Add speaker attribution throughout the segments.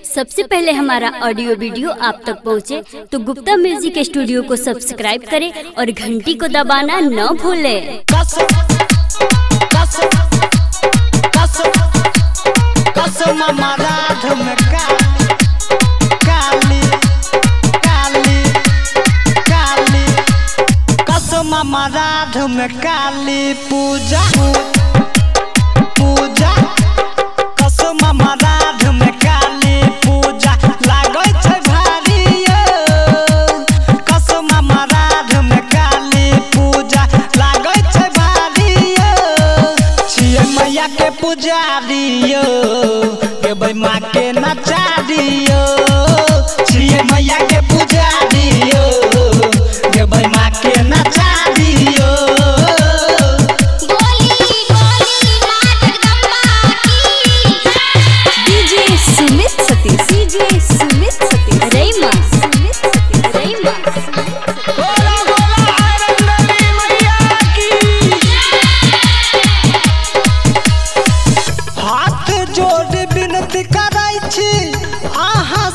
Speaker 1: सबसे पहले हमारा ऑडियो वीडियो आप तक पहुंचे, तो गुप्ता म्यूजिक स्टूडियो को सब्सक्राइब करें और घंटी को दबाना न भूलें।
Speaker 2: काली पूजा पूजा कसम मराध में काली पूजा लागै छै भारी यो। कसम मराध में काली पूजा लागै छै भारी यो। छियै मैया के पुजारी यो, गेबै माँ के नचारी यो। छियै मैया के पुजारी यो, गेबै माँ के नचारी यो।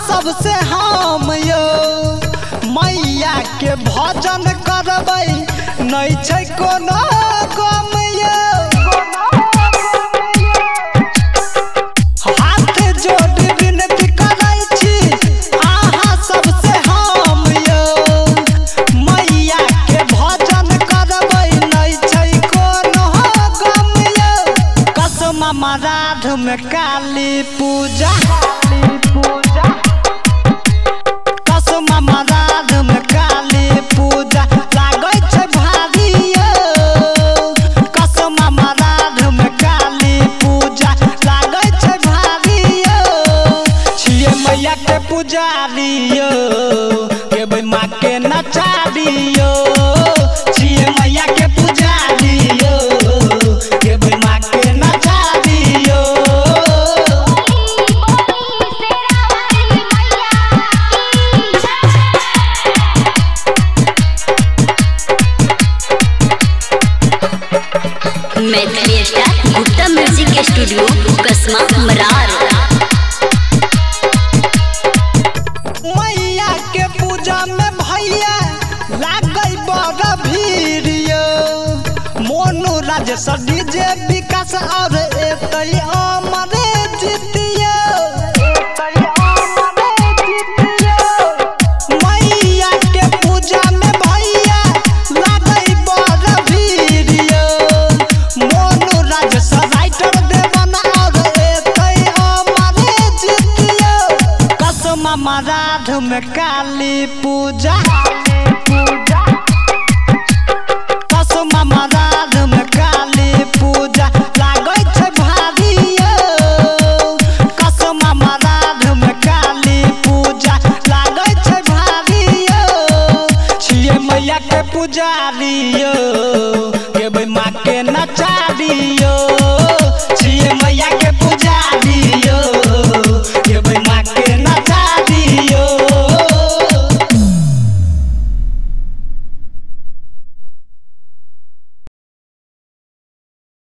Speaker 2: सबसे हम यो मैया के भजन करबै, नहीं छै कोनो गम यो। हाथ जोड़ विनती करै छी अहाँ सबसे हम यो, मैया के भजन करबै, नहीं छै कोनो गम यो। कसम मराध में काली पूजा पूजा कसम मराध में काली पूजा लागै छै भारी यो। कसम मराध में काली पूजा लागै छै भारी यो। छियै मैया के पुजारी यो, गेबै माँ के नचारी यो। छियै मैया के पुजारी यो, गेबै माँ के नचारी यो।
Speaker 1: Maithili star Gupta music studio Kasma Marar.
Speaker 2: मैया के पूजा में भैया लागै बड़ भीड़ यो। मोनू राजेश डीजे विकास और एतै अमर जितियो। मैया के पूजा में भैया लागै बड़ भीड़ यो। मोनू राजेश राइटर देवन और एतै अमर जितियो। कसम मराध में काली पूजा कसम मराध में काली पूजा लागै छै भारी यो। कसम मराध में काली पूजा लागै छै भारी यो। छियै मैया के पुजारी यो, गेबै माँ के नचारी यो।